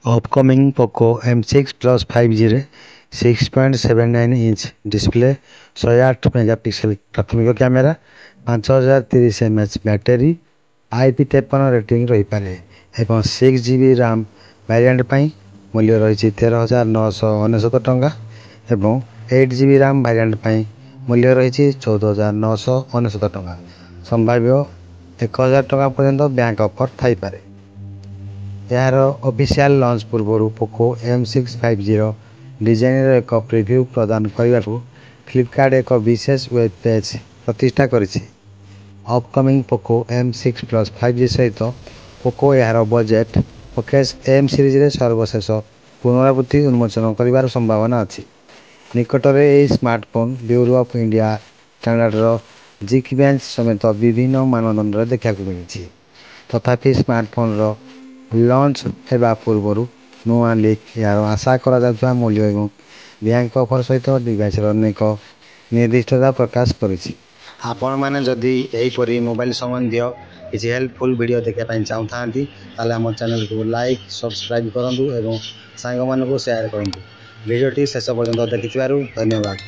Upcoming Poco M6 Plus 5Gରେ 6.79 inch display, 108 megapixel ପ୍ରାଥମିକ camera, 5030 mAh battery, IP53 rating ରହିପାରେ ଏବଂ 6 GB RAM variant ପାଇଁ ମୂଲ୍ୟ ରହିଛି ₹13,999 ଏବଂ 8 GB RAM variant ପାଇଁ ମୂଲ୍ୟ ରହିଛି ₹14,999। ସମ୍ଭାବ୍ୟ ₹1000 ପର୍ଯ୍ୟନ୍ତ ବ୍ୟାଙ୍କ ଅଫର୍ ଥାଇପାରେ। ଏହାର ଅଫିସିଆଲ୍ ଲଞ୍ଚ ପୂର୍ବରୁ ପୋକୋ M6 5Gର ଡିଜାଇନର ଏକ ପ୍ରିଭ୍ୟୁ ପ୍ରଦାନ କରିବାକୁ ଫ୍ଲିପକାର୍ଟ ଏକ ବିଶେଷ ୱେବ୍ ପେଜ୍ ପ୍ରତିଷ୍ଠା କରିଛି। Upcoming Poco M6 Plus 5G ସହିତ ପୋକୋ ଏହାର ବଜେଟ୍ ଫୋକସ୍ ଏମ୍ ସିରିଜରେ ସର୍ବଶେଷ ପୁନରାବୃତ୍ତି ଉନ୍ମୋଚନ କରିବାର ସମ୍ଭାବନା ଅଛି। ନିକଟରେ ଏହି ସ୍ମାର୍ଟଫୋନ୍ ବ୍ୟୁରୋ ଅଫ୍ ଇଣ୍ଡିଆ ଷ୍ଟାଣ୍ଡାର୍ଡର ଜିକବେଞ୍ଚ ସମେତ ବିଭିନ୍ନ ମାନଦଣ୍ଡରେ ଦେଖିବାକୁ ମିଳିଛି। ତଥାପି, ସ୍ମାର୍ଟଫୋନର ଲଞ୍ଚ ହେବା ପୂର୍ବରୁ ନୂଆ ଲିକ୍ ଏହାର ଆଶା କରାଯାଉଥିବା ମୂଲ୍ୟ ଏବଂ ବ୍ୟାଙ୍କ ଅଫର୍ ସହିତ ଡିଭାଇସର ଅନେକ ନିର୍ଦ୍ଦିଷ୍ଟତା ପ୍ରକାଶ କରିଛି। ଆପଣମାନେ ଯଦି ଏହିପରି ମୋବାଇଲ ସମ୍ବନ୍ଧୀୟ କିଛି ହେଲ୍ପଫୁଲ୍ ଭିଡ଼ିଓ ଦେଖିବା ପାଇଁ ଚାହୁଁଥାନ୍ତି, ତାହେଲେ ଆମ ଚ୍ୟାନେଲକୁ ଲାଇକ୍, ସବସ୍କ୍ରାଇବ୍ କରନ୍ତୁ ଏବଂ ସାଙ୍ଗମାନଙ୍କୁ ସେୟାର କରନ୍ତୁ। ଭିଡ଼ିଓଟି ଶେଷ ପର୍ଯ୍ୟନ୍ତ ଦେଖିଥିବାରୁ ଧନ୍ୟବାଦ।